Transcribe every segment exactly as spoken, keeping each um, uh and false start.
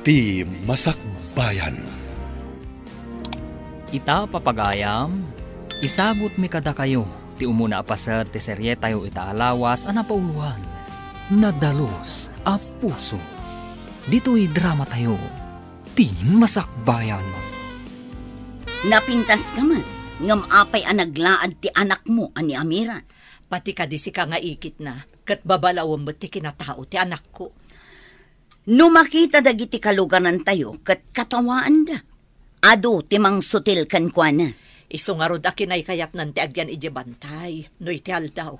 Ti Masakbayan. Ita, papagayam, isagutmi kadakayo ti umuna a paset ti serietayo ita a lawas a napauloan, Nadalus a Puso. Ditoy dramatayo, Ti Masakbayan. Napintaska met, ngem apay a naglaad ti anakmo a ni Amira? Pati kadi sika nga ikitna, ket babalawem met ti kinatao ti anakko. No makita dagiti kalugarantayo ket katawaanda, adu ti mangsutil kenkuana. Isu ngarud a kinaykayatnan ti agyan idiay bantay no iti aldaw.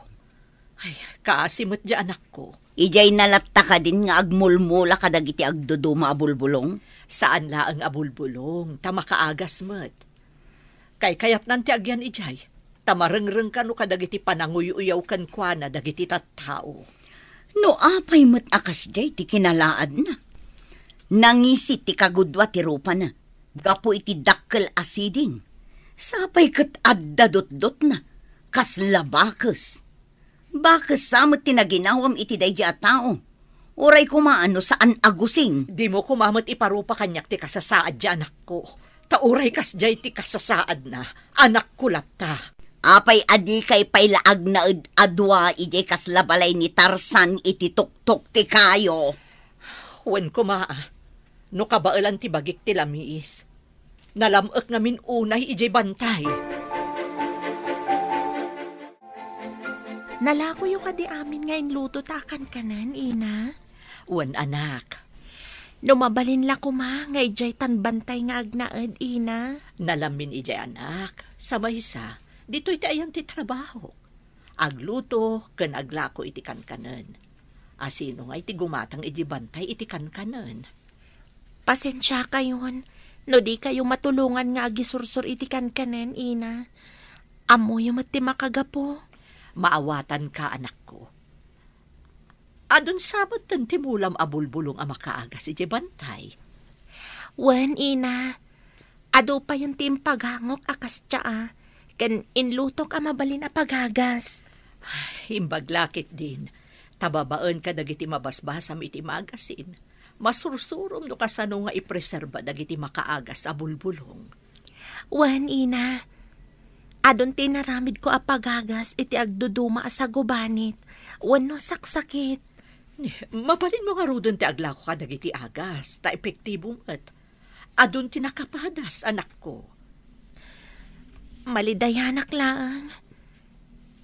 Ay, kaasi met diay anakko. Idiay na latta kadin nga agmulmula kadagiti agduduma a bulbulong? Saan laeng a bulbulong, ta makaagas met. Kaykayatnan ti agyan idiay, ta marengrengka no kadagiti pananguy-uyaw kenkuana dagiti tattao. No apay met a kasdiay ti kinalaadna? Nangisi ti kagudua ti rupana gapu iti dakkel a siding. Sapay ket adda dutdotna, kasla bakes. Bakes sa met ti naginawam iti daydi a tao. Uray koma no saan a gusing. Dimo koma met iparupa kaniak ti kasasaad ti anakko. Ta uray kasdiay ti kasasaadna, anakko latta. Apay a dikay pay la agnaed a dua idiay kasla balay ni Tarzan iti tuktok ti kayo? Wen koma, a. No kabaelan ti bagik ti lamiis, nalam-ek ngamin unay idiay bantay. Nalakoyo kadi amin nga inluto ta a kankanen, ina? Wen, anak. No mabalin la koma nga idiay tan bantay nga agnaed, ina? Nalamin idiay, anak. Sa maysa, ditoy ti ayan ti trabahok. Agluto ken aglako iti kankanen. Asino ngay ti gumatang idiay bantay iti kankanen? Pasensiakayon no dikayo matulongan nga agisursor iti kankanen, ina. Ammoyo met ti makagapu. Maawatanka, anakko. Adun sa metten ti mulam a bulbulong a makaagas idiay bantay? Wen, ina. Adu payen ti impagangok a kasdiay, ken inlutok a mabalin a pagagas. Imbag la ketdin, ta babaen kadagiti mabasbasam iti magasin, masursurom no kasano nga ipreserba dagiti makaagas a bulbulong. Wen, ina. Adun ti inaramidko a pagagas iti agduduma a sagubanit wenno saksakit. Mabalinmo ngaruden ti aglako kadagiti agas, ta epektibo met. Adun ti nakapadas, anakko. Malidayanak laeng,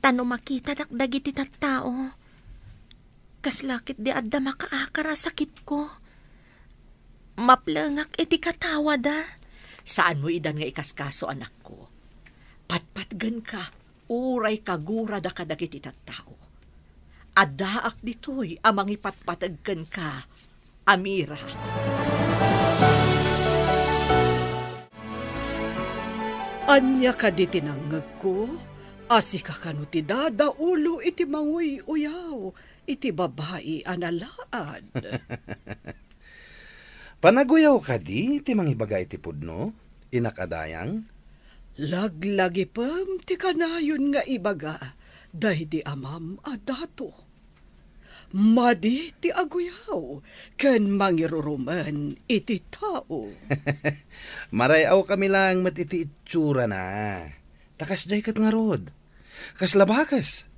ta no makitadak dagiti tattao, kasla ketdi adda makaakar a sakitko. Maplengak iti katawada. Saanmo idan nga ikaskaso, anakko. Patpatgenka, uray kagurada kadagiti tattao. Addaak ditoy a mangipatpateg kenka, Amira. Ania kadi ti nangngegko? A sika kano ti dadaulo iti manguy-uyaw iti babai a nalaad? Panaguyaw kadi ti mangibaga iti pudno, inak a dayang? Laglagipem ti kanayon nga ibaga daydi amam a dato. Madi ti aguyaw ken mangirurumen iti tao. Maray-awkami laeng met iti itsurana. Ta kasdiay ket ngarud. Kasla bakes.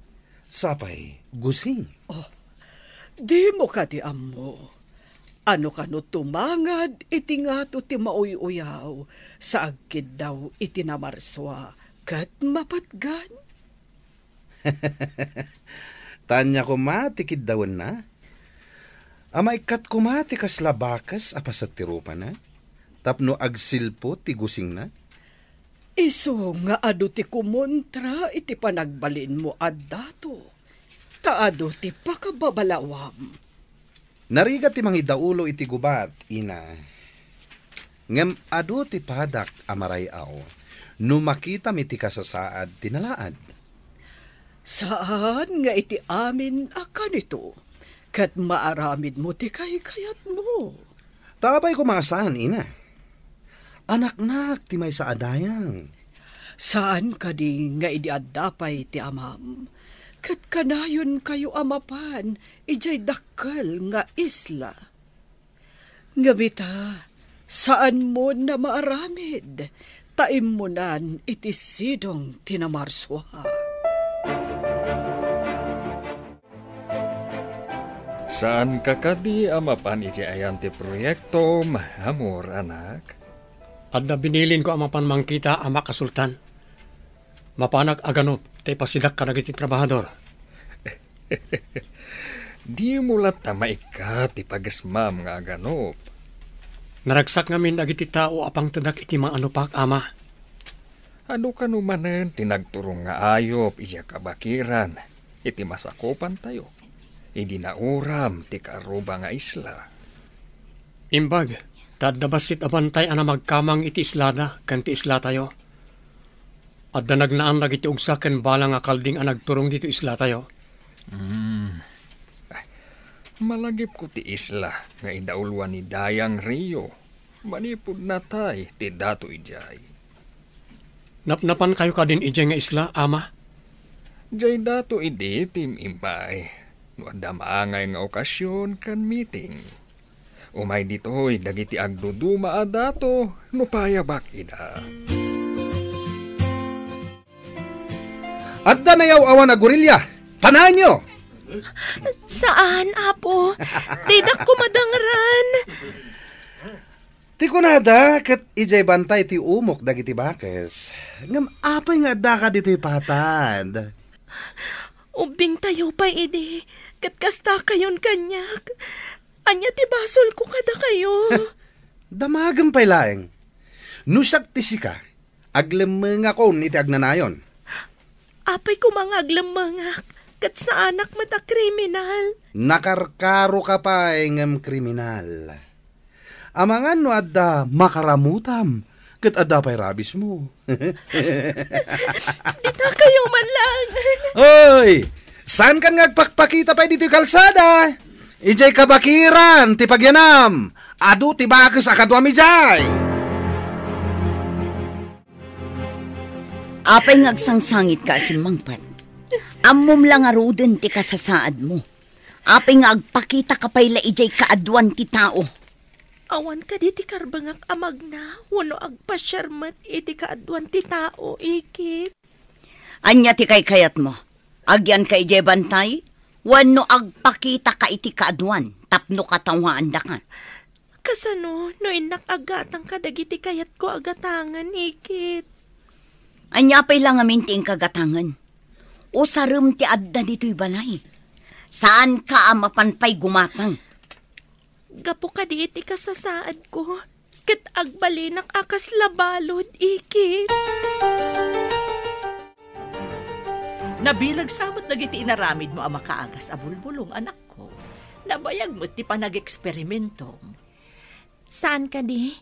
Sapay, gusing. Oh, dimo kadi ammo? Ano kano tumangad iti ngato ti mauy-uyaw sa agkiddaw iti namarsua ket mapatgan? Tanya koma ti kiddawenna. A maikkat koma ti kasla bakes a paset ti rupana, tapno agsilpo ti gusingna. Isu nga adu ti kumontra iti panagbalinmo a dato, ta adu ti pakababalawam. Narigat ti mangidaulo iti gubat, ina. Ngem adu ti padak a maray-aw no makitam iti kasasaad ti nalaad. Saan nga iti amin a kanito, ket maaramidmo ti kaykayatmo. Ta apay koma a saan, ina? Anaknak ti maysa a dayang. Saan kadi nga idi adda pay ti amam, ket kanayonkayo a mapan idiay dakkel nga isla? Ngem ita, saanmon a maaramid, ta immunan iti sidong ti namarsua. Saanka kadi a mapan iti ayan ti proyektom, amor, anak? Adda binilinko a mapan mangkita, Amak a Sultan. Mapanak a ganop ta ipasidak kadagiti trabahador. Dimo latta maikkat ti pagesmam nga aganop. Naragsak ngamin dagiti tao a pangtedak iti maanopak, Ama. Adu kano manen ti nagturong nga ayup idiay kabakiran iti masakupantayo idi nauram ti karuba nga isla. Imbag, ta adda bassit a bantay a namagkamang iti islada ken ti islatayo. Adda nagnaan dagiti ugsa ken bala nga kalding a nagturong ditoy islatayo. Hmm. Malagipko ti isla nga idauloan ni Dayang Rio. Manipud natay ti dato idiay. Napnapankayo kadin idiay nga isla, Ama? Diay dato idi ti im-immay. No adda maangay nga okasion ken meeting. Umay ditoy dagiti agduduma a dato no payabak ida. Adda nayaw-awan a gorilya. Panaenyo! Saan, Apo? Didak kumadangran. Ti kunada, ket idiay bantay ti umok dagiti bakes. Ngem apay nga addaka ditoy patad? Ubbingtayo pay idi, ket kastakayon kaniak. Ania ti basolko kadakayo? Damagem pay laeng. No siak ti sika, aglemmengakon iti agnanayon. Apay koma nga aglemmengak, ket saanak met a kriminal. Nakarkaroka pay ngem kriminal. Amangan no adda makaramutam, ket adda pay rabismo. Ditakayo man lang. Hoy! Saankan nga agpakpakita pay ditoy kalsada? Idiay kabakiran ti pagyanam. Adu ti bakes a kaduam idiay. Apay nga agsangsangitka a simmangpet? Ammom la ngaruden ti kasasaadmo. Apay nga agpakitaka pay la idiay kaaduan ti tao? Awan kadi ti karbengak a magna wenno agpasiar met iti kaaduan ti tao, Ikit? Ania ti kaykayatmo? Agyanka idiay bantay? Wenno agpakitaka iti kaaduan tapno katawaandaka? Kasano no innak aggatang kadagiti kayatko a gatangen, Ikit? Ania pay la ngamin ti inka gatangen? Usarem ti adda ditoy balay. Saanka a mapan pay gumatang. Gapu kadi iti kasasaadko, ket agbalinak a kasla balud, Ikit. Nabileg sa met dagiti inaramidmo a makaagas a bulbulong, anakko. Nabayag met ti panageksperimentom. Saan kadi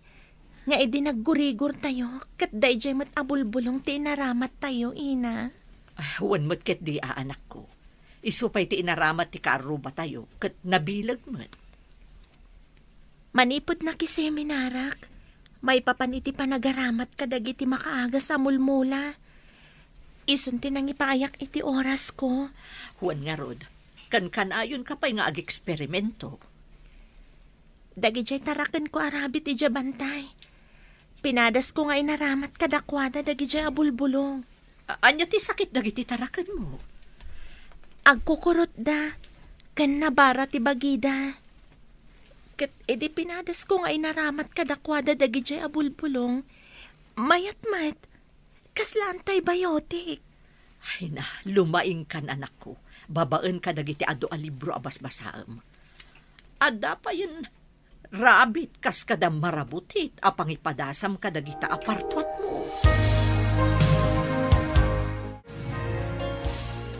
nga idi naggurigortayo, ket daydiay met a bulbulong ti inaramattayo, ina? Ah, wen met ketdi a, anakko. Isu pay ti inaramat ti kaarrubatayo, ket nabileg met. Manipud nakiseminarak, maipapan iti panagaramat kadagiti makaagas a mulmula. Isun ti nangipaayak iti orasko. Wen ngarud, kankanayonka pay nga ageksperimento. Dagidiay tarakenko a rabbit idiay bantay. Pinadasko nga inaramat kadakuada dagidiay a bulbulong. A-, ania ti sakit dagiti tarakenmo? Agkukurotda, ken nabara ti bagida. Ket idi pinadasko nga inaramat kadakuada dagidiay a bulbulong, mayat met, kasla antibiotic. Ay na, lumaingkan, anakko. Babaen kadagiti adu a libro a basbasaem. Adda payen rabbit kas kada marabutit a pangipadasam kadagita a partuatmo.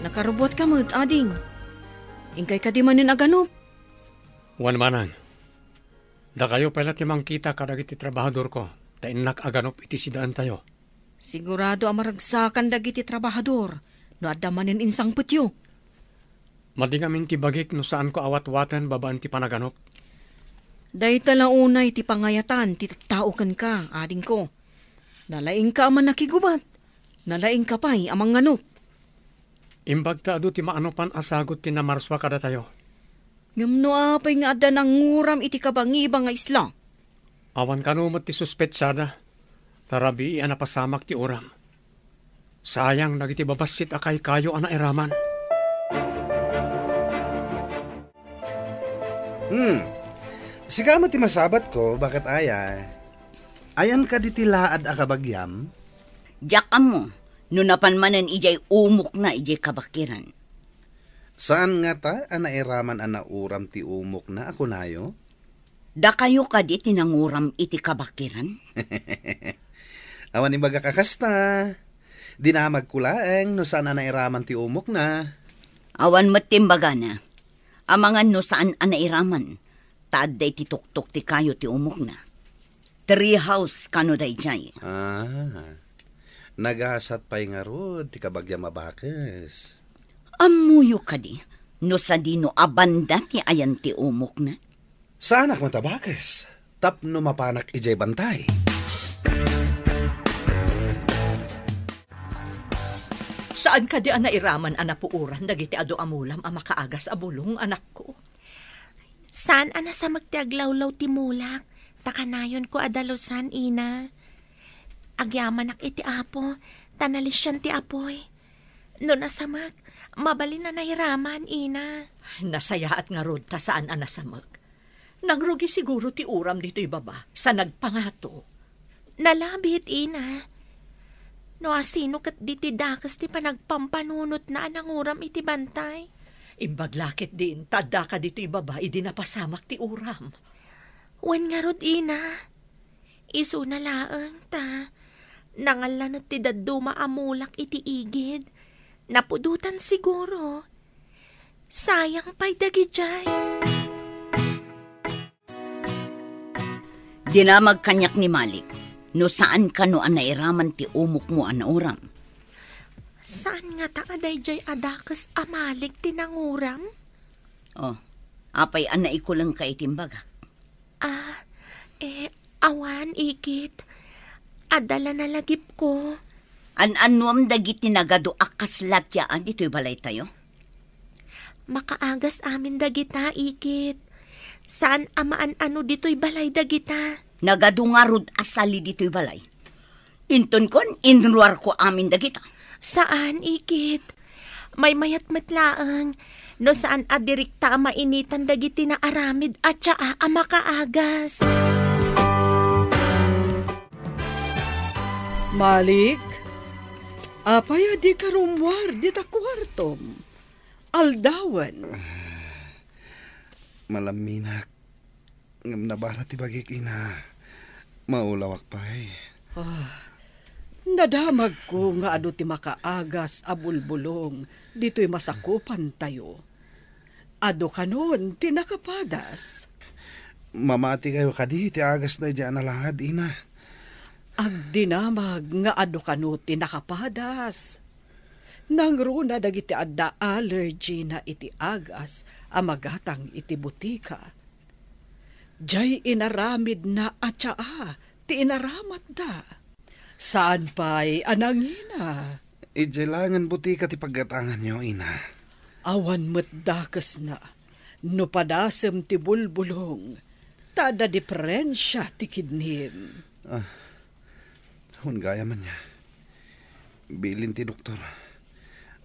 Nakarubuatka met, ading. Inkay kadi manen a ganop? Wen manang. Dakayo pay la ti mangkita kadagiti trabahadorko, ta innak a ganop iti sidaentayo. Sigurado a maragsakan dagiti trabahador no adda manen insangpetyo. Madi ngamin ti bagik no saanko a watwaten babaen ti panaganop. Dayta la unay ti pangayatan ti tattao kenka, adingko. Nalaingka a mannakigubat, nalaingka pay a manganop. Imbag ta adu ti maanopan a sagut ti namarsua kadatayo. Ngem no apay nga adda nanguram iti kabangiba nga isla? Awan kano met ti suspetsada, ta rabii a napasamak ti uram. Sayang dagiti babassit a kaykayo a nairaman. Hmm. Sika met ti masabatko, baket aya? Ayan kadi ti laad a kabagiam? Diak ammo, no napan manen idiay umokna idiay kabakiran. Saan ngata a nairaman a nauram ti umokna a kunayo? Dakayo kadi ti nanguram iti kabakiran? Awan imbagak a kasta. Dinamagko laeng no saan a nairaman ti umokna. Awan met ti imbagana. Amangan no saan a nairaman, ta adda iti tuktok ti kayo ti umokna. Tree house kano daydiay. Ah, nagasat pay ngarud ti kabagiam a bakes. Ammoyo kadi no sadino a banda ti ayan ti umokna? Saanak met a bakes tapno mapanak idiay bantay. Saan kadi a nairaman a napuoran dagiti adu a mulam a makaagas a bulong, anakko? Saan a nasamek ti aglawlaw ti mulak, ta kanayonko a dalusan, ina. Agyamanak iti Apo, ta nalisian ti apuy. No nasamek, mabalin a nairaman, ina. Nasayaat ngarud ta saan a nasamek. Nangrugi siguro ti uram ditoy baba, sa nagpangato. Nalabit, ina. No asino ket diti dakes ti panagpampanunotna a nanguram iti bantay? Imbag la ketdin, ta addaka ditoy baba idi napasamak ti uram. Wen ngarud, ina. Isuna laeng ta nangallanet ti dadduma a mulak iti igid. Napudotan siguro. Sayang pay dagidiay. Dinamag kaniak ni Malik, no saan kano a nairaman ti umokmo a nauram. Saan ngata a daydiay a dakes a Malik ti nanguram? Oh, apay a naikulengka iti imbagak? Ah, eh, awan, ikit. Adda la nalagipko. An-annuam dagiti nagadu a kasla ti aa ditoy balaytayo? Makaagas amin dagita, ikit. Saan a maan-ano ditoy balay dagita. Nagadu ngarud a sali ditoy balay. Intonkon, inruarko amin dagita. Saan, ikit. Maymayat met laeng no saan a direkta a mainitan dagiti naaramid a tsaa a makaagas. Malik, apay a dika rummuar dita kuartom? Aldawen. Malamminak. Ngem nabara ti bagik, ina. Maulawak pay. Ah, nadamagko nga adu ti makaagas a bulbulong ditoy masakupantayo. Adu kanon ti nakapadas. Mamati kayo kadi ti agasna idiay a nalaad, ina. Agdinamag nga adu kano ti nakapadas. Nangruna dagiti adda allergy na iti agas a magatang iti butika. Diay inaramidna a tsaa ti inaramatda. Saan pay a nangina? Idiay laengen butika ti paggatanganyo, ina. Awan met dakesna no padasem ti bulbulong, ta adda diferensia ti kidnim. Ah, Awan gayam ania. Bilin ti doktor,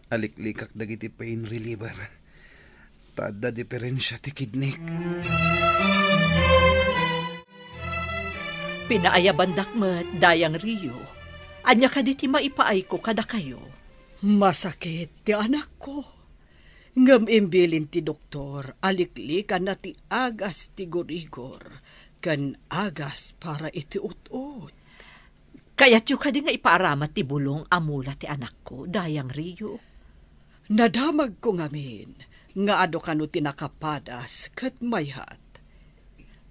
aliklikak dagiti pain reliever, ta adda diferensia ti kidnik. Pinaayabandak met, Dayang Rio. Ania kadi ti maipaayko kadakayo? Masakit ti anakko. Ngem imbilin ti doktor a liklikanna ti agas ti gurigor ken agas para iti ut-ot. Kayatyo kadi nga ipaaramat ti bulong a mula ti anakko, Dayang Rio? Nadamagko ngamin nga adu kano ti nakapadas ket mayat.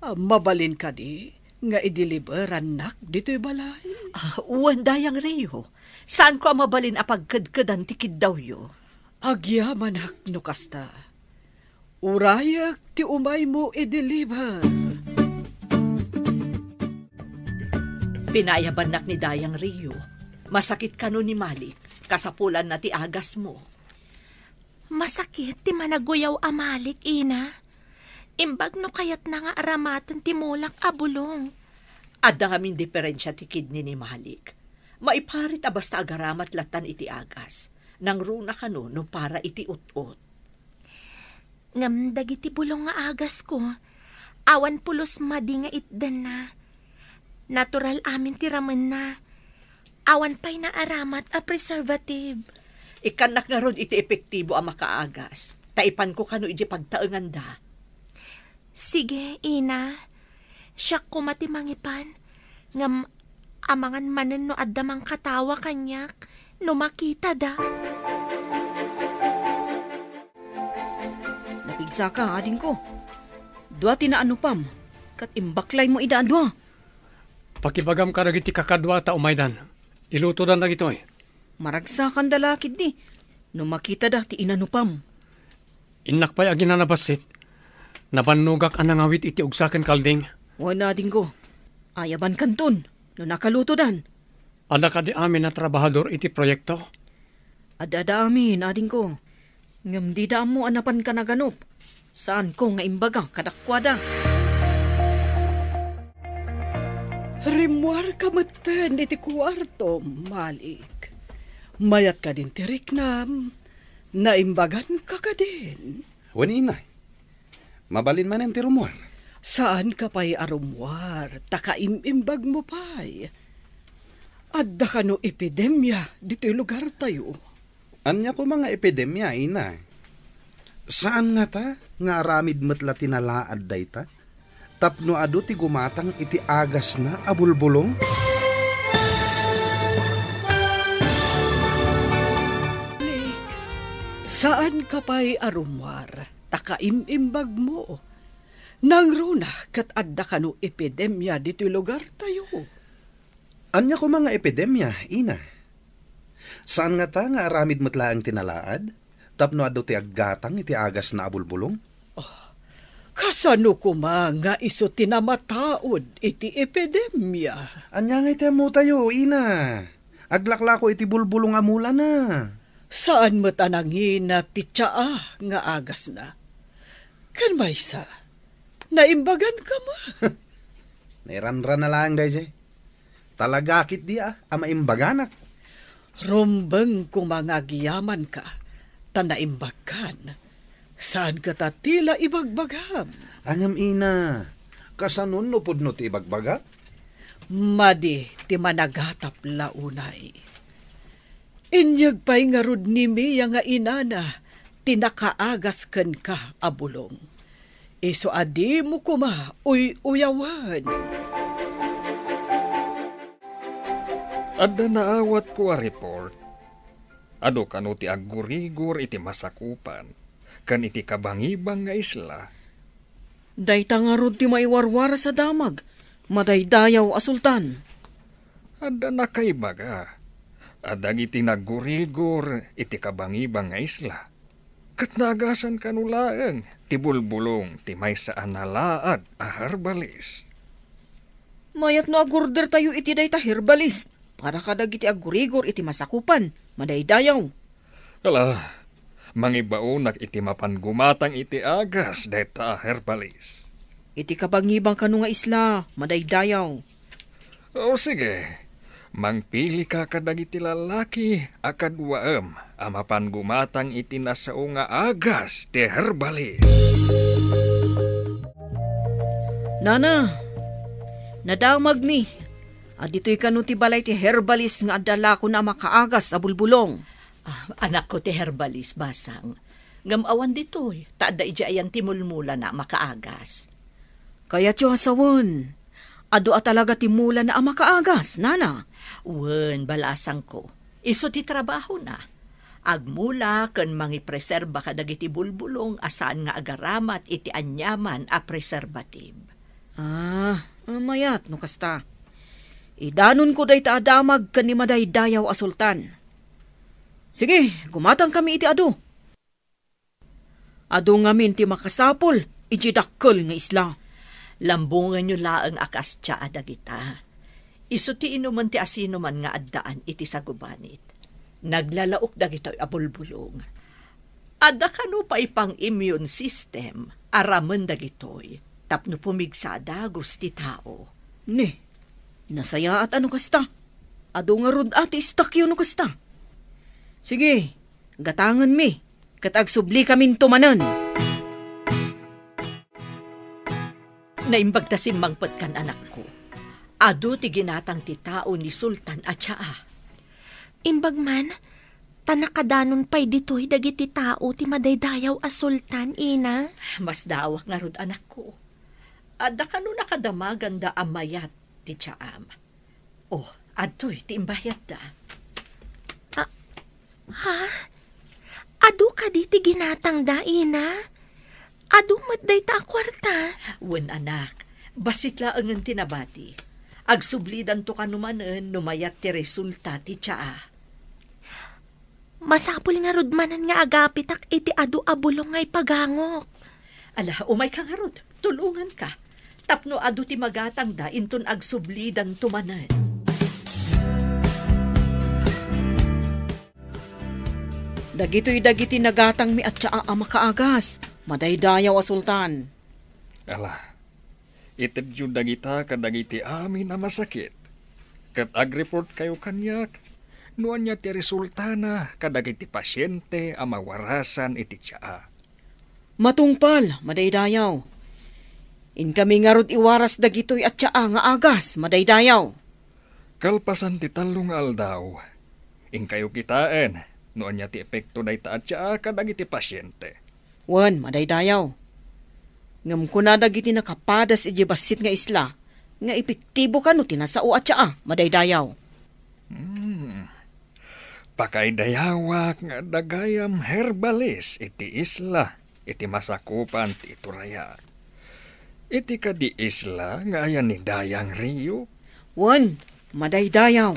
Ah, mabalin kadi nga ideliberannak ditoy balay? Ah, wen, Dayang Rio. Saanko a mabalin a pagkedkedan ti kiddawyo. Agyamanak no kasta. Urayek ti umaymo ideliber. Pinayabannak ni Dayang Rio. Masakit kano ni Malik. Kasapulanna ti agasmo. Masakit ti managuyaw a Malik, ina. Imbag no kayatna nga aramaten ti mulak a bulong. Adda ngamin diferensia ti kidney ni Malik. Maiparit a basta agaramat lattan iti agas. Nangruna kano no para iti ut-ot. Ngem dagiti bulong nga agasko, awan pulos madi nga itdanna. Natural amin ti ramenna. Awan pay naaramat a preservative. Ikkannak ngarud iti epektibo a makaagas, ta ipanko kano iti pagtaenganda. Sige, Ina. Siak koma ti mangipan. Ngem amangan manen no adda mangkatawa kaniak no makitada. Napigsaka, adingko. Dua ti naanupam, ket imbaklaymo ida a dua. Pakibagam kadagiti kakadua ta umaydan. Ilutodan dagitoy. Maragsakanda la ketdi no makitada ti inanupam. Innak pay aginana bassit. Nabannogak a nangawit iti ugsa ken kalding. Wen, adingko. Ayabankanton no nakalutodan. Adda kadi amin a trabahador iti proyekto? Adda, adda amin, adingko. Ngem dida ammo a napanka naganup. Saanko nga imbaga kadakuada. Rimmuarka metten iti kuartom, Malik. Mayat kadin ti riknam, naimbaganka kadin? Wen, ina. Mabalin manen ti rummuar. Saanka pay a rummuar, ta kaim-imbagmo pay. Adda kano epidemia ditoy lugartayo? Ania koma nga epidemia, ina? Saan ngata nga aramid met la ti nalaad dayta tapno adu ti gumatang iti agasna a bulbulong? Saanka pay a rummuar, ta kaim-imbagmo. Nangruna ket adda kano epidemia ditoy lugartayo? Ania koma nga epidemia, ina? Saan ngata nga aramid met laeng ti nalaad tapno adu ti aggatang iti agasna a bulbulong? Ah, kasano koma nga isu ti namataud iti epidemia? Ania ngay ti ammotayo, ina? Aglaklako iti bulbulong a mulana. Saan met a nangina ti tsaa nga agasna. Ken maysa, naimbaganka met. Nairanrana laeng daydiay. Talaga ketdi a, a maimbaganak. Rumbeng koma nga agyamanka, ta naimbagkan. Saan ket a ti la ibagbagam? Ngem ina, kasano no pudno ti ibagbagak? Madi ti managatap la unay. Inyeg pay ngarud ni Mia nga inana ti nakaagas kenka a bulong. Isu a dimo koma uy-uyawen. Adda naawatko a report. Adu kano ti aggurigor iti masakupan ken iti kabangibang nga isla. Dayta ngarud ti maiwarwaras a damag, madaydayaw a sultan. Adda nakaibaga a dagiti naggurigor iti kabangibang nga isla, ket naagasan kano laeng ti bulbulong ti maysa a nalaad a herbalis. Mayat no agurdertayo iti dayta herbalis para kadagiti aggurigor iti masakupan, madaydayaw. Ala, mangibaonak iti mapan gumatang iti agas dayta a herbalis. Iti kabangibang kano nga isla, madaydayaw. O sige, mangpilika kadagiti lalaki a kaduaem a mapan gumatang iti nasao nga agas ti herbalis. Nana, nadamagmi a ditoy kano ti balay ti herbalis nga adda lakona a makaagas a bulbulong. Ah, anakko ti herbalis, basang. Ngem awan ditoy, ta adda idiay ayan ti mulmulana a makaagas. Kayatyo a sawen, adu a talaga ti mulana a makaagas, nana? Wen, balasangko. Isu ti trabahona. Agmula ken mangipreserba kadagiti bulbulong a saan nga agaramat iti aniaman a preservative. Ah, mayat no kasta. Idanonko dayta a damag ken ni madaydayaw a sultan. Sige, gumatangkami iti adu. Adu ngamin ti makasapul idiay dakkel nga isla. Lambongenyo laeng a kasdia a dagita. Isu ti inumen ti asinoman nga addaan iti sagubanit. Naglalaok dagitoy a bulbulong. Adda kano pay pang-immune system a ramen dagitoy tapno pumigsa a dagus ti tao. Ni, nasayaat a no kasta. Adu ngarud a ti istakyo no kasta. Sige, gatangenmi, ket agsubli kaminto manen. Naimbag ta simmangpetkan, anakko. Adu ti ginatang ti tao ni Sultan a tsaa. Imbag man, ta nakadanon pay ditoy dagiti tao ti madaydayaw a sultan, ina. Masdaawak ngarud, anakko. Adda kano nakadamaganda a mayat ti tsaam? Oh, adtoy ti imbayadda. Ah, ha? Adu kadi ti ginatangda, ina? Adu met dayta a kuarta? Wen, anak, bassit laengen ti nabati. Agsublidanto kano manen no mayat ti resulta ti tsaa. Masapul ngarud manen nga agapitak iti adu a bulong nga ipagangok. Ala, umayka ngarud, tulonganka. Tapno adu ti magatangda inton agsublidanto manen. Dagitoy dagiti nagatangmi a tsaa a makaagas, madaydayaw a sultan. Ala, itedyo dagita kadagiti amin a masakit, ket agreport kayo kaniak no ania ti resultana kadagiti pasiente a mawarasan iti tsaa. Matungpal, madaydayaw. Inkami ngarud iwaras dagitoy a tsaa nga agas, madaydayaw. Kalpasan ti tallo nga aldaw, inkayo kitaen no ania ti epekto dayta a tsaa kadagiti pasiente. Wen, madaydayaw. Ngem kuna dagiti nakapadas idiay bassit nga isla nga epektibo kano ti nasao a tsaa, madaydayaw. Hmm. Pakaidayawak nga adda gayam herbalis iti isla iti masakupan ti Toraya. Iti kadi isla nga ayan ni Dayang Rio? Wen, madaydayaw.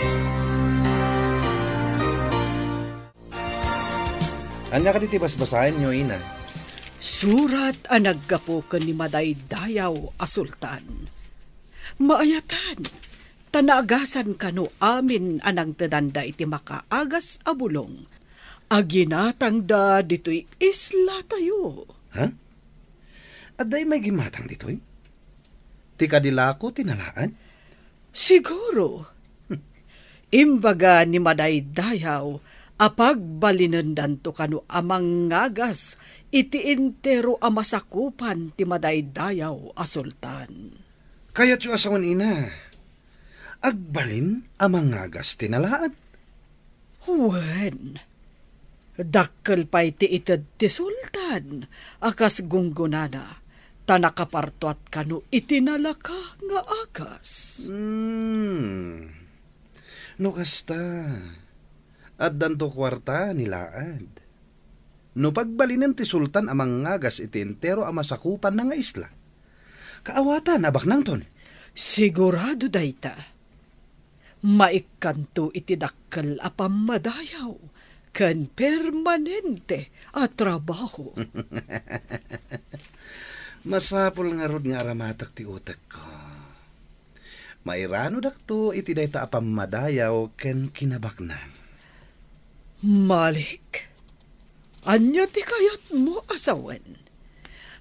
Ania kadi ti basbasaenyo, ina? Surat a naggapu ken ni madaydayaw a sultan. Maayatan, ta naagasan kano amin a nangtedanda iti makaagas a bulong a ginatangda ditoy islatayo. Ha? Adda imay gimmatang ditoy? Ti kadi lako ti nalaad? Siguro. Imbaga ni madaydayaw a pagbalinendanto kano a mangagas iti entero a masakupan ti madaydayaw a sultan. Kayatyo a sawen, ina, agbalin a mangagas ti nalaad? Wen, dakkel pay ti ited ti sultan a kas gunggonana, ta nakapartuat kano iti nalaka nga agas. Hmm. No kasta, addanto kuarta ni laad. No pagbalinen ti sultan a mangagas iti entero a masakupanna nga isla, kaawatan a baknangton. Sigurado dayta. Maikkanto iti dakkel a pammadayaw ken permanente a trabaho. Masapul ngarud nga aramatek ti utekko. Mairanodakto iti dayta a pammadayaw ken kinabaknang. Malik, ania ti kayatmo a sawen?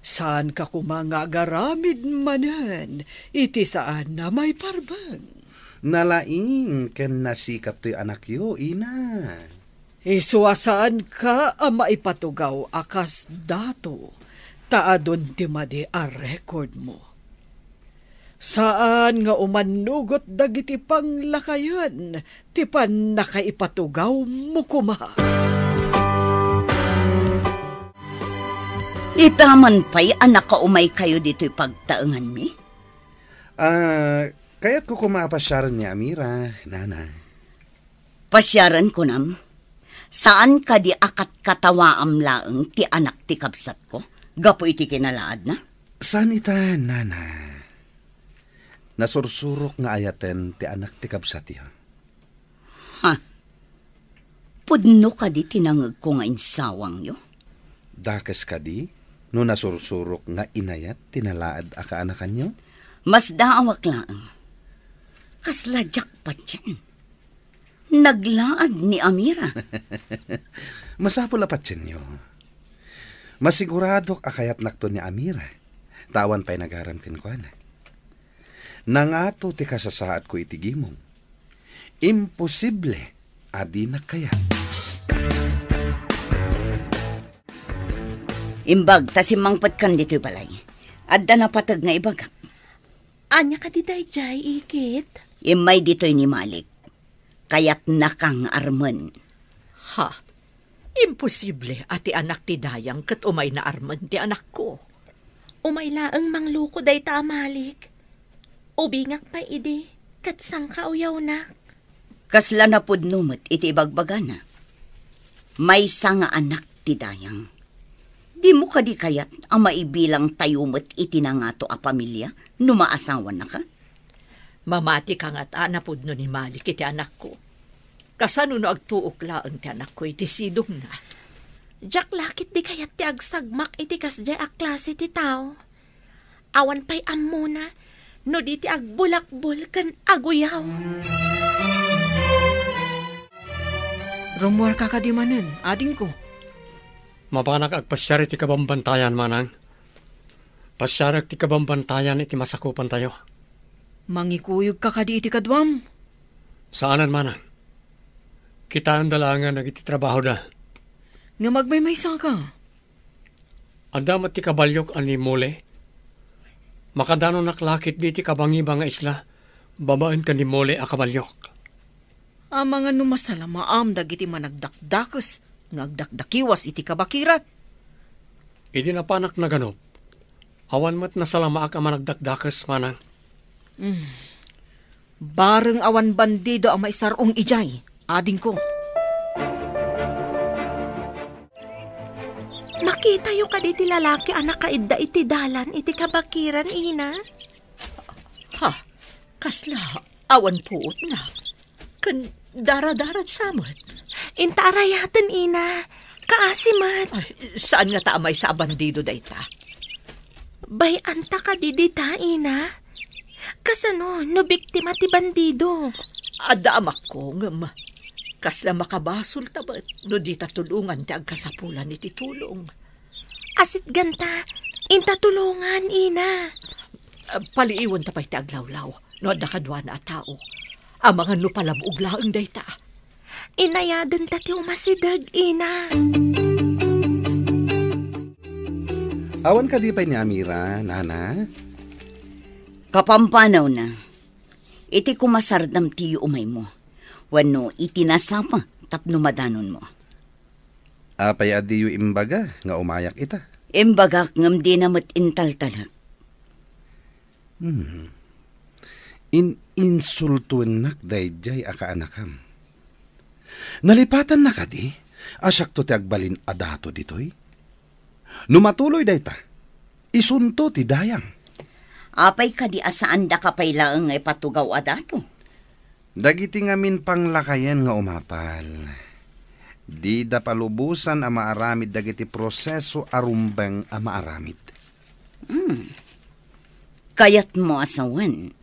Saanka koma nga agaramid manen iti saan a maiparbeng. Nalaing ken nasikap toy anakyo, ina. Isu a saanka a maipatugaw a kas dato, ta adun ti madi a record mo. Saan nga umannugot dagiti panglakayen ti pannakaipatugaw mo koma. Ita man pay a nakaumaykayo ditoy pagtaenganmi? Ah, kayatko koma a pasiaren ni Amira, nana. Pasiaren kunam? Saan kadi a katkatawaam laeng ti anak ti kabsatko gapu iti kinalaadna? Saan ita, nana. Nasursurok nga ayaten ti anak ti kabsatyo. Ha? Pudno kadi ti nangegko nga insawangyo? Dakes kadi no nasursurok nga inayat ti nalaad a kaanakanyo? Masdaawak laeng. Kasla diak patien. Naglaad ni Amira. Masapul a patienyo. Masiguradok a kayatnakto ni Amira, ta awan pay nagaram kenkuana. Nangato ti kasasaadko iti gimong. Imposible a dinak kayat. Imbag ta simmangpetkan ditoy balay. Adda napateg nga ibagak. Ania kadi daydiay, ikit? Immay ditoy ni Malik. Kayatnaka nga armen. Ha? Imposible a ti anak ti Dayang ket umayna armen ti anakko. Umay laeng mangluko dayta a Malik. Ubingak pay idi, ket sangkauyawnak. Kasla napudno met iti ibagbagana. Maysa nga anak ti Dayang. Dimo kadi kayat a maibilang tayo met iti nangato a pamilia no maasawanaka? Mamati ka ngata a napudno ni Malik iti anakko. Kasano no agtuok laeng ti anakko iti sidongna? Diak la ketdi kayat ti agsagmak iti kasdiay a klase ti tao. Awan pay ammona no di ti agbulakbol ken aguyaw. Rummuarka kadi manen, adingko? Mapanak agpasiar iti kabambantayan, manang. Pasiarek ti kabambantayan iti masakupantayo. Mangikuyogka kadi iti kaduam? Saanen, manang. Kitaenda laengen dagiti trabahoda. Ngem agmaymaysaka. Adda met ti kabaliok a ni Mole. Makadanonak la ketdi iti kabangiba nga isla babaen ken ni Mole a kabaliok. Amangan no masalamaam dagiti managdakdakes nga agdakdakiwas iti kabakiran. Idi napanak naganup, awan met nasalamaak a managdakdakes, manang. Mm. Bareng awan bandido a maisar-ong idiay, adingko. Makitayo kadi ti lalaki a nakaidda iti dalan iti kabakiran, ina? Ha? Kasla awan puotna? Ken daradarat sa met? Inta arayaten, ina. Kaasi met. Ay, saan ngata a maysa a bandido dayta? Bay-anta kadi dita, ina? Kasano no biktima ti bandido? Adda amakko, ngem kasla makabasolta met no dita tulongan ti agkasapulan iti tulong. Asitganta, inta tulongan, ina. Ah, paliiwenta pay ti aglawlaw no adda kaduana a tao. Amangan no palabog laeng dayta. Inayadenta ti umasideg, ina. Awan kadi pay ni Amira, nana? Kapampanawna, iti kumasardam ti umaymo, wenno iti nasapa tapno madanonmo. Apay a diyo imbaga nga umayak ita? Imbagak ngem dina met intaltalek. Hmm. In-insultuennak daydiay a kaanakam. Nalipatanna kadi a siakto ti agbalin a dato ditoy? No matuloy dayta, isunto ti dayang. Apay kadi a saandaka pay laeng nga ipatugaw a dato? Dagiti ngamin panglakayen nga umapal, dida palubosan a maaramid dagiti proseso a rumbeng a maaramid. Hmm. Kayatmo a sawen,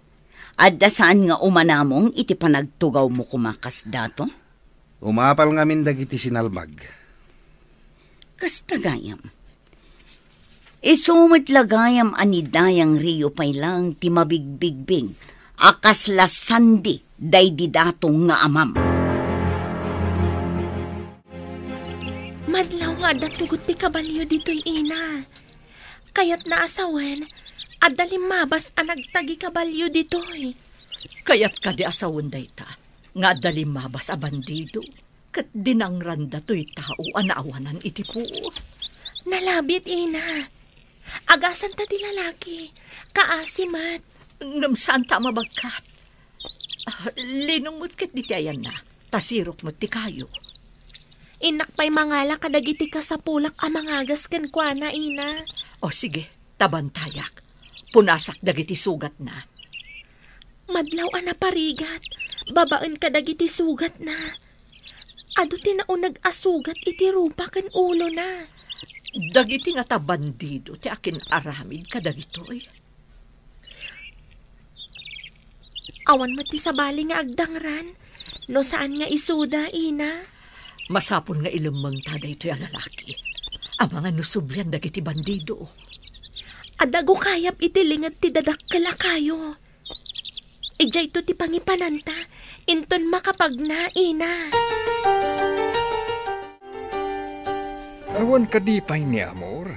adda saan nga umanamong iti panagtugawmo koma kas dato? Umapal ngamin dagiti sinalbag. Kasta gayam. Isu met la gayam a ni Dayang Rio pay laeng ti mabigbigbig a kasla sandi daydi dato nga amam. Madlaw nga adda tugot ti kabalio ditoy, ina. Kayatna a sawen, adda limmabas a nagtagi kabalio ditoy. Kayat kadi a sawen dayta, nga adda limmabas a bandido, ket dinangranda toy tao a naawanan iti puot? Nalabit, ina. Agasanta ti lalaki. Kaasi met. Ngem saanta a mabagkat. Ah, linong met ket diti ayanna, ta sirok met ti kayo. Innak pay mangala kadagiti kasapulak a mangagas kenkuana, ina. O sige, ta bantayak. Punasak dagiti sugatna. Madlaw a naparigat, babaen kadagiti sugatna. Adu ti nauneg a sugat iti rupa ken ulona. Dagiti ngata bandido ti akin-aramid kadagitoy. Awan met ti sabali nga agdangran no saan nga isuda, ina. Masapul nga ilemmengta daytoy a lalaki. Amangan no sublian dagiti bandido. Adda gukayab iti linged ti dadakkel a kayo. Idiayto ti pangipananta, inton makapagna, ina. Awan kadi pay ni Amor?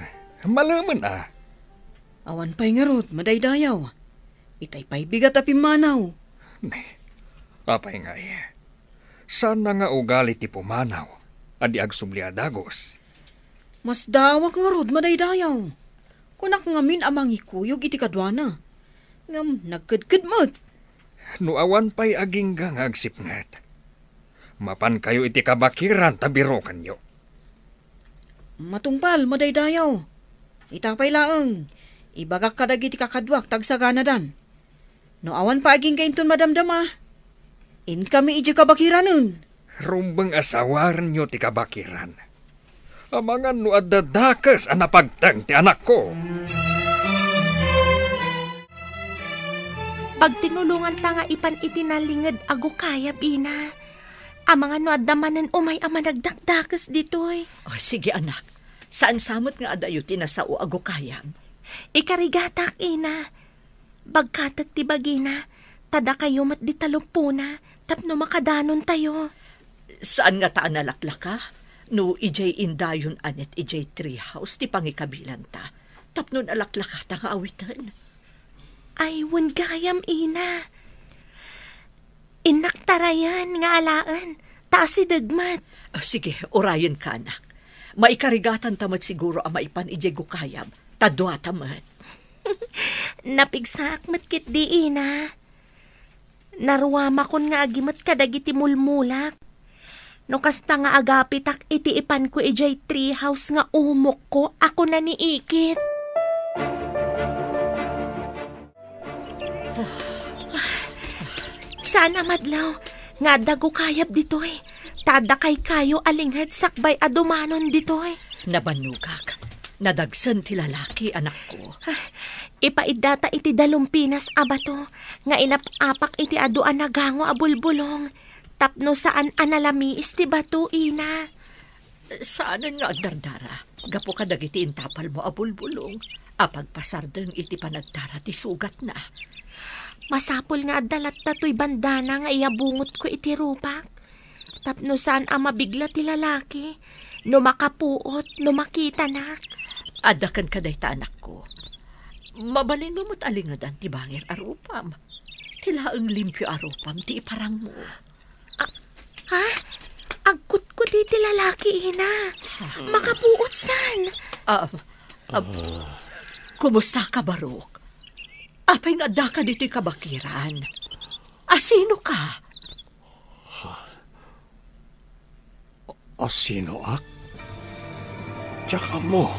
Malemen a. Awan pay ngarud, madaydayaw. Itay pay bigat a pimmanaw. Ne, apay ngay? Saan na nga ugali ti pumanaw a di agsubli a dagus? Masdaawak ngarud, madaydayaw. Kunak ngamin a mangikuyog iti kaduana. Ngem nagkedked met. No awan pay agingga nga agsipnget, mapankayo iti kabakiran ta birokenyo. Matungpal, madaydayaw. Ita pay laeng, ibagak kadagiti kakaduak ta agsaganadan. No awan pay agingga inton madamdama, inkami idiay kabakiranen. Rumbeng a sawarenyo ti kabakiran. Amangan no adda dakes a napagteng ti anakko. Pagtinulonganta nga ipan iti nalinged a gukayab, ina. Amangan no adda manen umay a managdakdakes ditoy. O, sige, anak. Saan sa met nga adayo ti nasao a gukayab? Ikarigatak, ina. Bagkatek ti bagina, ta dakayo met di taluppona tapno makadanontayo. Saan ngata a nalaklaka? No idiay indayon a net idiay tree house ti pangikabilanta, tapno nalaklakata nga awiten. Ay, wen gayam, ina. Innak tarayen nga alaen, ta asideg met. Ah, sige, urayenka, anak. Maikarigatanta met siguro a maipan idiay gukayab, ta duata met. Napigsaak met ketdi, ina. Naruamakon nga agimet kadagiti mulmulak. No kasta nga agapitak iti ipanko idiay tree house nga umokko a kuna ni Ikit. Saan a madlaw nga adda gukayab ditoy, ta adda kaykayo a linged sakbay a dumanon ditoy. Nabannogak. Nadagsen ti lalaki, anakko. Ipaiddata iti dalumpinas a bato nga inap-apak iti adu a nagango a bulbulong, tapno saan a nalamiis ti bato, ina. Saanen nga agdardara gapu kadagiti intapalmo a bulbulong a pagpasardeng iti panagdara ti sugatna. Masapul nga adda latta toy bandana nga iyabungotko iti rupak, tapno saan a mabigla ti lalaki no makapuot no makitanak. Adda kenka dayta, anakko. Mabalinmo met a lingedan ti bangir a rupam. Ti laeng limpio a rupam ti iparangmo. Ah, ha? Agkutkuti ti lalaki, ina. Ha? Makapuot san? Ah, ah, kumusta ka, Barok? Apay nga addaka ditoy kabakiran? Asino ka? Asinoak? Diak ammo.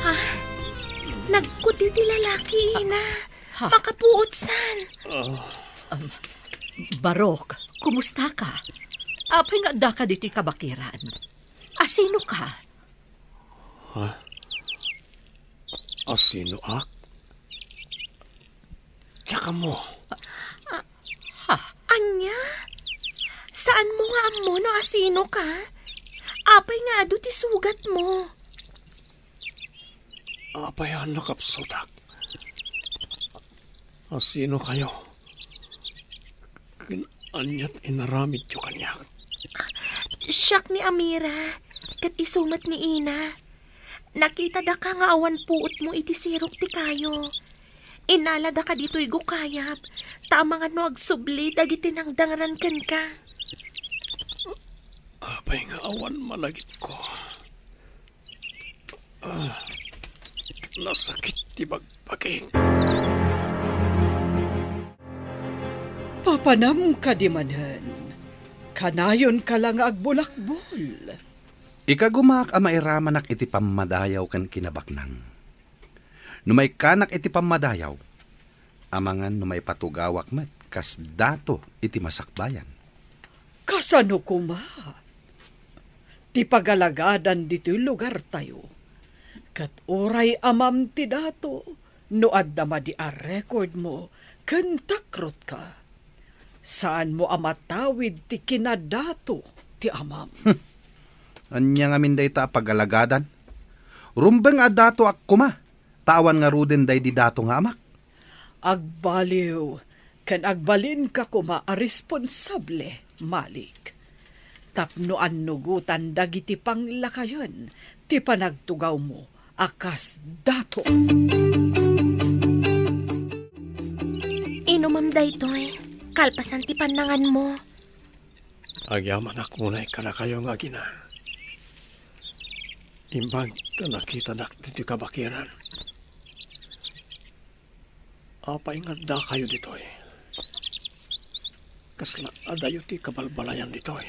Ha? Nagkuti ti lalaki, ina. Ha? Makapuot san? Ah. Um, Barok, kumusta ka? Apay nga addaka ditoy kabakiran? Asino ka? Ha? Asinoak? Diak ammo. Ah, ha? Ania? Saanmo nga ammo no asino ka? Apay nga adu ti sugatmo? Apay a nakapsutak? Asino kayo? Ken ania ti inaramidyo kaniak? Siak ni Amira, ket isu met ni Ina. Nakitadaka nga awan puotmo iti sirok ti kayo. Innaladaka ditoy gukayab, ta amangan no agsubli dagiti nangdangran kenka. Apay nga awan malagipko? Ah, nasakit ti bagbagik. Papanam kadi manen, kanayonka la nga agbulakbol. Ikagumaak a mairamanak iti pammadayaw ken kinabaknang. No maikkanak iti pammadayaw, amangan no maipatugawak met kas dato iti masakbayan. Kasano koma ti pagalagadan ditoy lugartayo? Ket uray amam ti dato no adda madi a recordmo ken takrotka. Saanmo a matawid ti kinadato ti amam. Ania ngamin dayta a pagalagadan? Rumbeng a datoak koma, ta awan ngaruden daydi dato nga amak. Agbaliw ken agbalinka koma a responsable, Malik, tapno annugotan dagiti panglakayen ti panagtugawmo a kas dato. Inumam daytoy, kalpasan ti pannanganmo. Agyamanak unay kadakayo nga agina. Imbag ta nakitadak ditoy kabakiran. Apay nga addakayo ditoy? Kasla adayo ti kabalbalayan ditoy?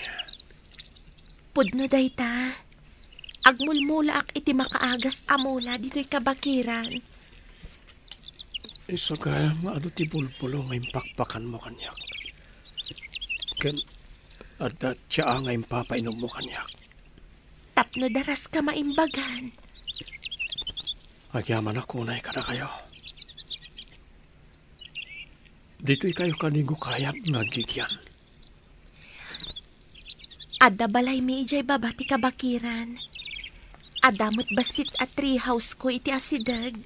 Pudno dayta. Agmulmulaak iti makaagas a mula ditoy kabakiran. Isu gayam nga adu ti bulbulo nga impakpakanmo kaniak. Ken adda tsaa nga impapainommo kaniak. Tapno daraska maimbagan. Agyamanak unay kadakayo. Ditoy kayo kadi gukayam nga aggigyan. Adda balaymi idiay baba ti kabakiran. Adda met bassit a tree house ko iti asideg.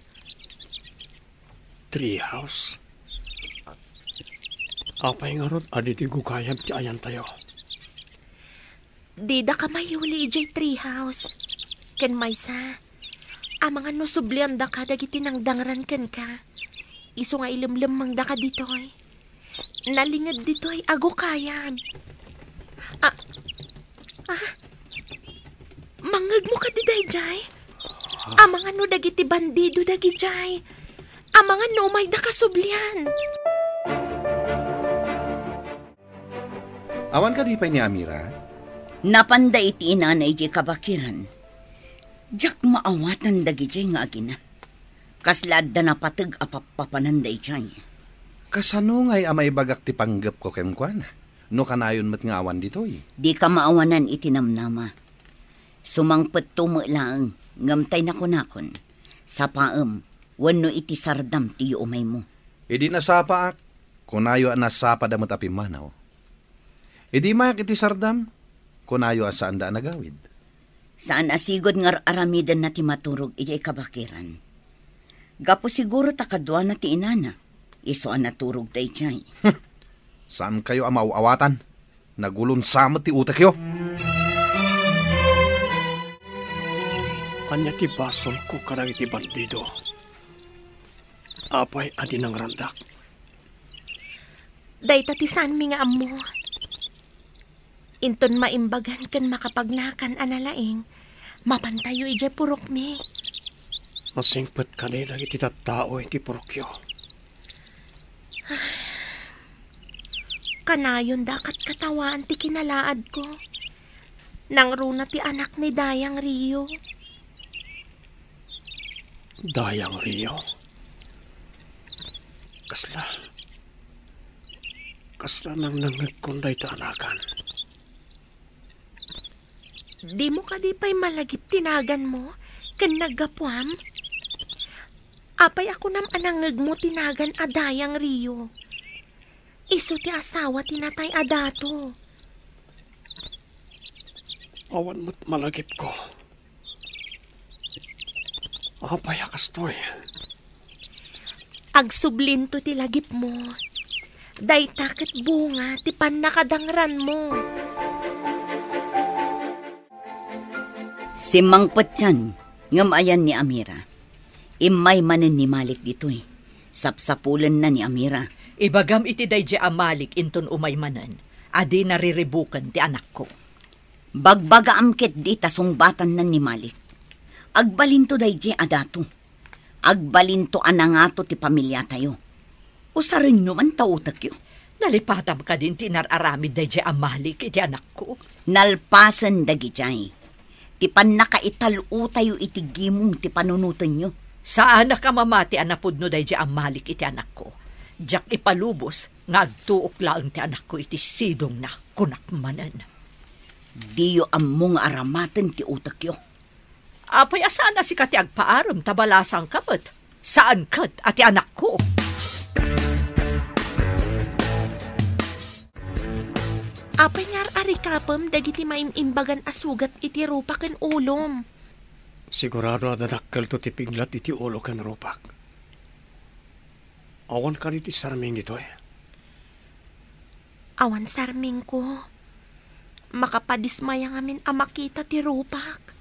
Tree house? Apay ngarud a ditoy gukayam ti ayantayo? Didaka mayuli idiay tree house. Ken maysa, amangan no subliandaka dagiti nangdangran kenka. Isu nga ilemlemmengdaka ditoy. Nalinged ditoy a gukayam. Ah, ah, mangngegmo kadi daydiay? Amangan no dagiti bandido dagidiay. Amangan no umayda kasublian. Awan kadi pay ni Amira? Napanda iti inana idiay kabakiran. Diak maawatan dagidiay nga agina. Kasla adda napateg a pappapanan daydiay. Kasano ngay a maibagak ti panggepko kenkuana, no kanayon met nga awan ditoy? Dika maawanan iti namnama. Sumangpetto met laeng, ngem tay nakunakon, sapaem, wenno iti sardam ti yuumaymo. Idi nasapaak, kunayo a nasapada met a pimmanaw. Idi mayak iti sardam, kunayo a saanda a nagawid. Saan a sigud nga ar-aramidenna ti maturog idiay kabakiran. Gapu siguro ta kaduana ti inana, isu a naturog daydiay. Saankayo a maaw-awatan. Nagulonsa met ti utekyo. Ania ti basolko kadagiti bandido? Apay a dinangrandak? Dayta ti saanmi nga ammo. Inton maimbagan ken makapagnakan a nalaing, mapantayo idiay purokmi. Masingpet kadi dagiti tattao iti purokyo? Kanayon da a katkatawaan ti kinalaadko. Nangruna ti anak ni Dayang Rio. Dayang Rio? Kasla, kasla nangnangngegkon dayta a nagan. Dimo kadi pay malagip ti naganmo ken naggapuam? Apay a kunam a nangngegmo ti nagan a Dayang Rio? Isu ti asawa ti natay a dato. Awan met malagipko. Apay a kastoy? Agsublinto ti lagipmo. Dayta ket bunga ti pannakadangranmo. Simmangpetkan, ngem ayan ni Amira. Immay manen ni Malik ditoy. Sapsapulenna ni Amira. Ibagam iti daydiay a Malik inton umay manen, a dina riribuken ti anakko. Bagbagaam ketdi ta sungbatanna ni Malik. Agbalinto daydiay a dato. Agbalinto a nangato ti pamiliatayo. Usarenyo man ta utekyo. Nalipatam kadin ti inar-aramid daydiay a Malik iti anakko? Nalpasen dagidiay ti pannakaital-otayo iti gimong ti panunotenyo. Saanak a mamati a napudno daydiay a Malik iti anakko. Diak ipalubos nga agtuok laeng ti anakko iti sidongna, kunak manen. Diyo ammo nga aramaten ti utekyo. Apay a saan a sika ti agpaarem ta balasangka met? Saan ket a ti anakko? Apay nga ar-arikapem dagiti maim-imbagan a sugat iti rupa ken ulom? Sigurado a dadakkelto ti piglat iti ulo ken rupak. Awan kadi ti sarming ditoy? Awan sarmingko. Makapadismaya ngamin a makita ti rupak.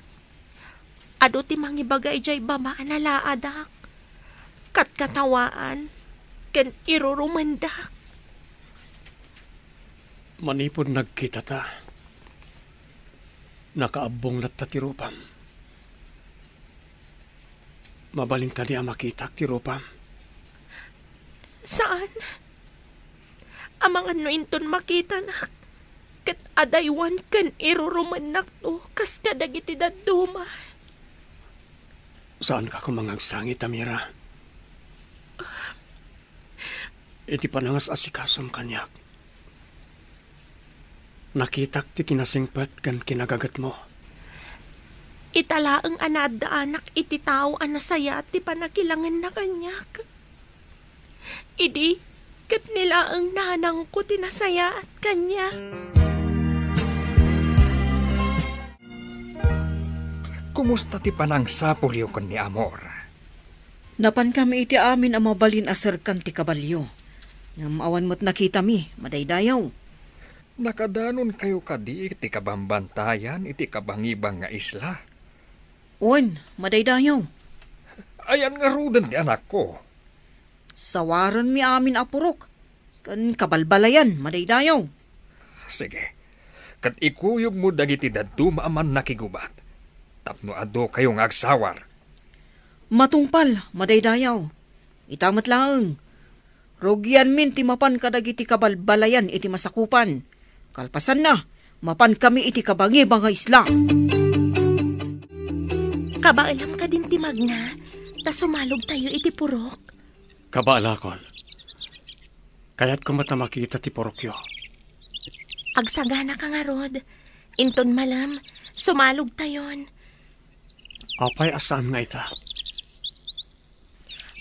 Adu ti mangibaga idiay baba a nalaadak, katkatawaan, ken irurumendak. Manipud nagkitata, nakaabbong latta ti rupam. Mabalin kadi a makitak ti rupam? Saan. Amangan no inton makitanak, ket adaywan ken irurumennakto kas kadagiti dadduma. Saanka koma nga agsangit, Amira. Iti panangas-asikasom kaniak, nakitak ti kinasingpet ken kinagagetmo. Ita laeng a naaddaanak iti tao a nasayaat ti pannakilangenna kaniak. Idi, ket ni laeng nanangko ti nasayaat kaniak. Kumusta ti panangsapulyo ken ni Amor? Napankami iti amin a mabalin a serkan ti kabalio. Ngem awan met nakitami, madaydayaw. Nakadanonkayo kadi iti kabambantayan iti kabangibang nga isla? Wen, madaydayaw. Ayan ngaruden ti anakko? Sawarenmi amin a purok ken kabalbalayan, madaydayaw. Sige. Ket ikuyogmo dagiti dadduma a mannakigubat tapno adukayo nga agsawar. Matungpal, madaydayaw. Ita met laeng. Rugianmin ti mapan kadagiti kabalbalayan iti masakupan. Kalpasanna, mapankami iti kabangibang nga isla. Kabaelam kadin ti magna, ta sumalogtayo iti purok. Kabaelakon. Kayatko met a makita ti purokyo. Agsaganaka ngarud. Inton malem, sumalogtayon. Apay a saan nga ita?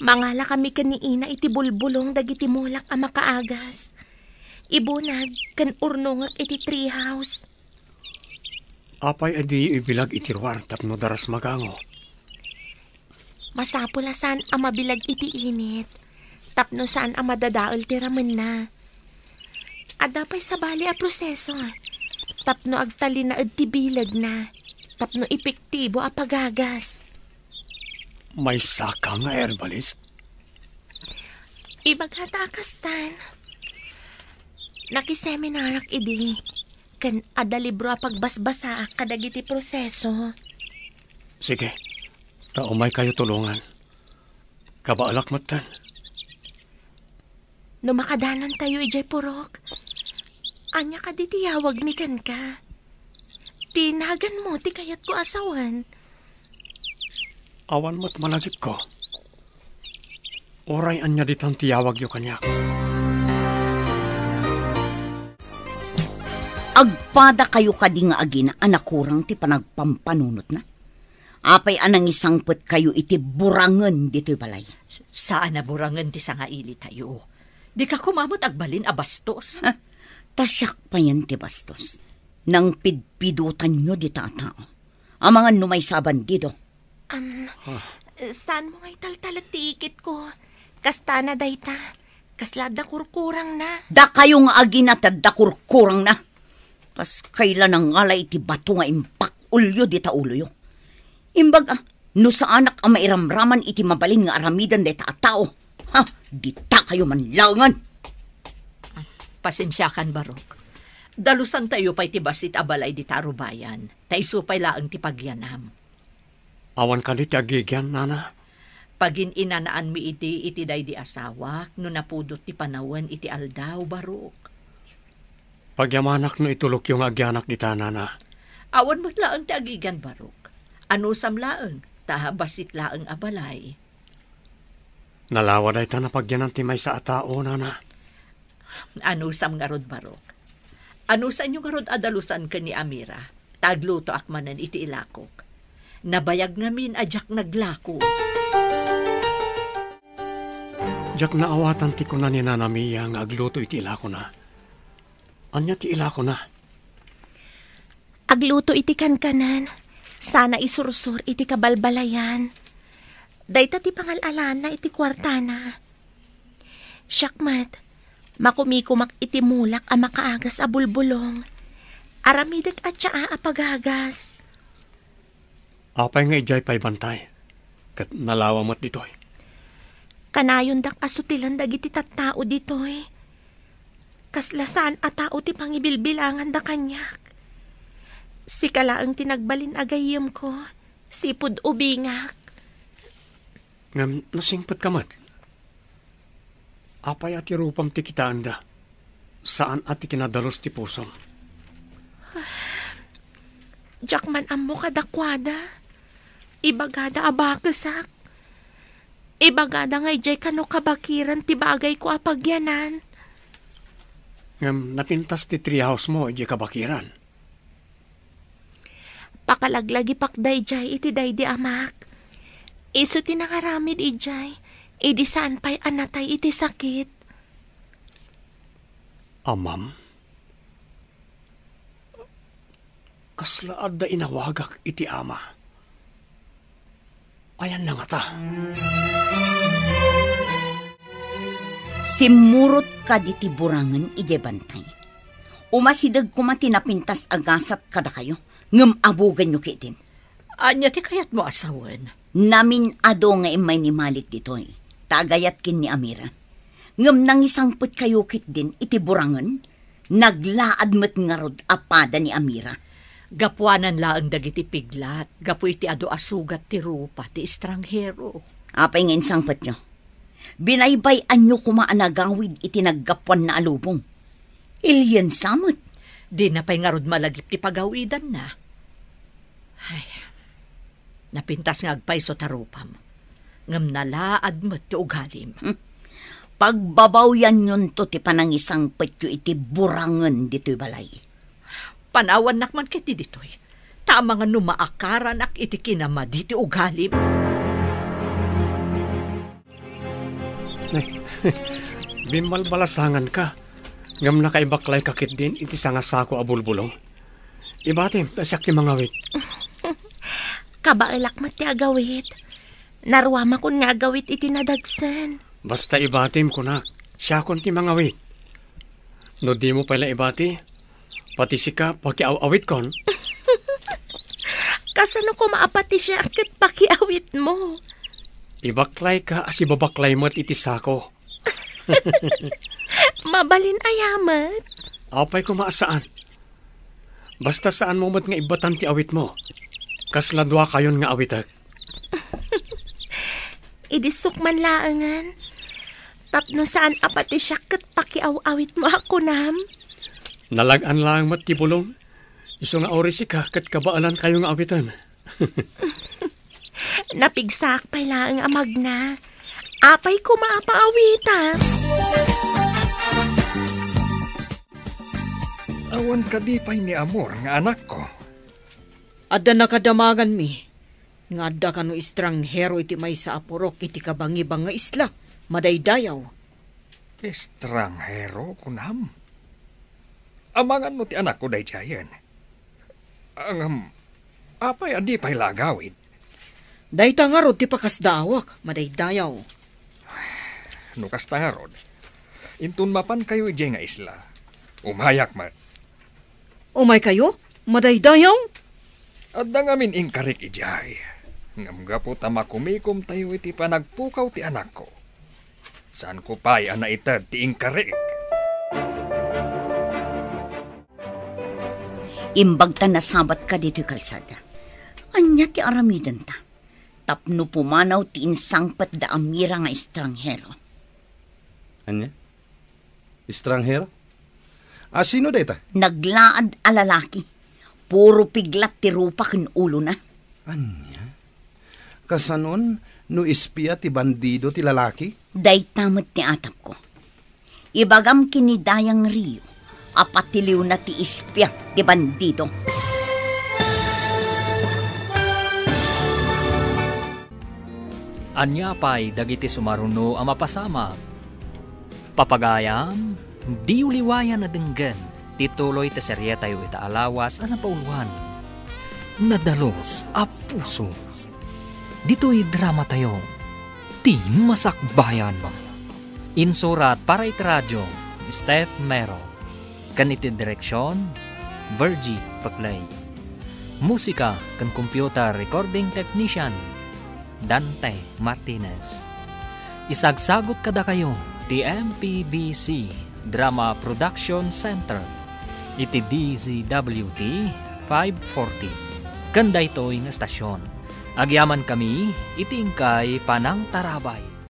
Mangalakami ken ni Ina iti bulbulong dagiti mulak a makaagas. Ibunag ken urnongek iti treehouse. Apay a diyo ibilag iti ruar tapno daras magango? Masapul a saan a mabilag iti init, tapno saan a madadael ti ramenna. Adda pay sabali a proseso, tapno agtalinaed ti bilegna, tapno epektibo a pagagas. Maysaka nga herbalist? Ibagata a kastan. Nakiseminarak idi, ken adda libro a pagbasbasaak kadagiti proseso. Sige, ta umaykayo tulongan. Kabaelak metten. No makadanontayo idiay purok, ania kadi ti yawagmi kenka? Ti naganmo ti kayatko a sawen. Awan met malagipko. Uray ania ditan ti yawagyo kaniak. Agpadakayo kadi nga agina a nakurang ti panagpampanunotna? Apay a nangisangpetkayo iti burangen ditoy balay? Saan a burangen ti sangailitayo. Dika koma met agbalin a bastos. Ha? Ta siak payen ti bastos. Nangpidpidotanyo dita a tao. Amangan no maysa a bandido. Am, Ah. Saan mo nga italtalek ti ikitko? Kastana dayta. Kasla adda kurkurangna. Dakayo nga agina ti adda kurkurangna. Kas kayla nangala iti bato nga impak-olyo dita uloyo. Imbag a, no saanak a mairamraman iti mabalin nga aramiden dayta a tao, ha, ditakayo man laengen. Pasensiakan, Barok. Dalusantayo pay ti bassit a balay dita a rubayan, ta isu pay laeng ti pagyanam. Awan kadi ti agigian, nana? Pagin-inanaanmi idi iti daydi asawak no napudot ti panawen iti aldaw, Barok. Pagyamanak no itulokyo nga agyanak dita, nana. Awan met laeng ti agigian, Barok. Anusam laeng, ta bassit laeng a balay. Nalawa dayta a pagyanan ti maysa a tao, nana. Anusam ngarud, Barok? Anusanyo ngarud a dalusan ken ni Amira, ta aglutoak manen iti ilakok. Nabayag ngamin a diak naglako. Diak naawatan ti kuna ni Nana Mia nga agluto iti ilakona. Ania ti ilakona? Agluto iti kankanan, sana isursor iti kabalbalayan. Dayta ti pangal-alana iti kuartana. Siak met, makumikumak iti mulak a makaagas a bulbulong. Aramidek a tsaa a pagagas. Apay nga idiay pay bantay, ket nalawa met ditoy? Kanayondak a sutilen dagiti tattao ditoy. Kasla saan a tao ti pangibilbilanganda kaniak. Sika laeng ti nagbalin a gayyemko, sipud ubingak. Ngem nasingpetka met. Apay a ti rupam ti kitaenda? Saan a ti kinadalus ti pusom? Diak man ammo kadakuada. Ibagada a bakesak. Ibagada nga idiay kano kabakiran ti bagayko a pagyanan. Ngem napintas ti treehouse-mo idiay kabakiran. Pakalaglagipak daydiay iti daydi amak. Isu ti nangaramid idiay, idi saan pay a natay iti sakit. Amam? Kasla adda inawagak iti ama. Ayanna ngata? Simmurot kadi ti burangen idiay bantay. Umasideg koma ti napintas a gasat kadakayo, ngem abugenyo ketdin. Ania ti kayatmo a sawen? Namin-ado nga immay ni Malik ditoy, ta agayat ken ni Amira. Ngem nangisangpetkayo ketdin iti burangen, naglaad met ngarud a pada ni Amira. Gapuanan laeng dagiti piglat, gapu iti adu a sugat ti rupa ti estranghero. Apay nga insangpetyo? Binaybay-anyo koma a nagawid iti naggapuanna a lubong. Iliensa met. Dina pay ngarud malagip ti pagawidanna. Ay, napintas nga agpayso ta rupam, ngem nalaad met ti ugalim. Hmm. Pagbabawyanyonto ti panangisangpetyo iti burangen ditoy balay. Panawannak man ketdi ditoy, ta amangan no maakaranak iti kinamadi ti ugalim. Nay, bimbalbalasanganka, ngem nakaibaklayka ketdin iti sangasako a bulbulong. Ibatim, ta siak ti mangawit. Kabaelak met ti agawit. Naruamakon nga agawit iti nadagsen. Basta ibatim, kunak, siakon ti mangawit. No dimo pay la ibati, pati sika pakiaw-awitkon. Kasano koma a pati siak ket pakiawitmo? Ibaklayka a sibabaklay met iti sako. Mabalin aya met? Apay koma a saan? Basta saanmo met nga ibbatan ti awitmo. Kasla duakayon nga awitek. Idi sukman laengen, tapno saan a pati siak ket pakiaw-awitmo a kunam? Nalag-an laeng met ti bulong. Isu nga uray sika ket kabaelankayo nga awiten. Napigsaak pay laeng a magna. Apay koma a paawitam? Awan kadi pay ni Amor nga anakko? Adda nakadamanganmi nga adda kano estranghero iti maysa a purok iti kabangibang nga isla, madaydayaw. Estranghero, kunam? Amangan no ti anakko daydiayen? Ngem, apay a di pay la agawid? Dayta ngarud ti pakasdaawak, madaydayaw. No kasta ngarud, inton mapankayo idiay nga isla, umayak met. Umaykayo, madaydayaw? Adda ngamin inkarik idiay. Ngem gapu ta makumikomtayo iti panagpukaw ti anakko, saanko pay a naited ti inkarik. Imbag ta nasabat ka ditoy kalsada. Ania ti aramidenta? Tapno pumanaw ti insangpet da Amira nga estranghero. Ania? Estranghero? A sino dayta? Naglaad a lalaki. Puro piglat ti rupa ken ulona. Ania? Kasanon no espia ti bandido ti lalaki? Dayta met ti atapko. Ibagam ken ni Dayang Rio a patiliwna ti espia ti bandido. Ania pay dagiti sumaruno a mapasamak? Papagayam, diyo liwayan a denggen Ti tuloy ti serietayo ita a lawas a napauluan, Nadalus a Puso. Ditoy dramatayo, Ti Masakbayan. Insurat para iti radio, Steph Mero. Ken iti direksion, Virgie Paclay. Musika ken computer recording technician, Dante Martinez. Isagsagut kadakayo ti M P B C Drama Production Center iti D Z W T five forty. Ken daytoy nga estasion, agyamankami iti inkay panangtarabay.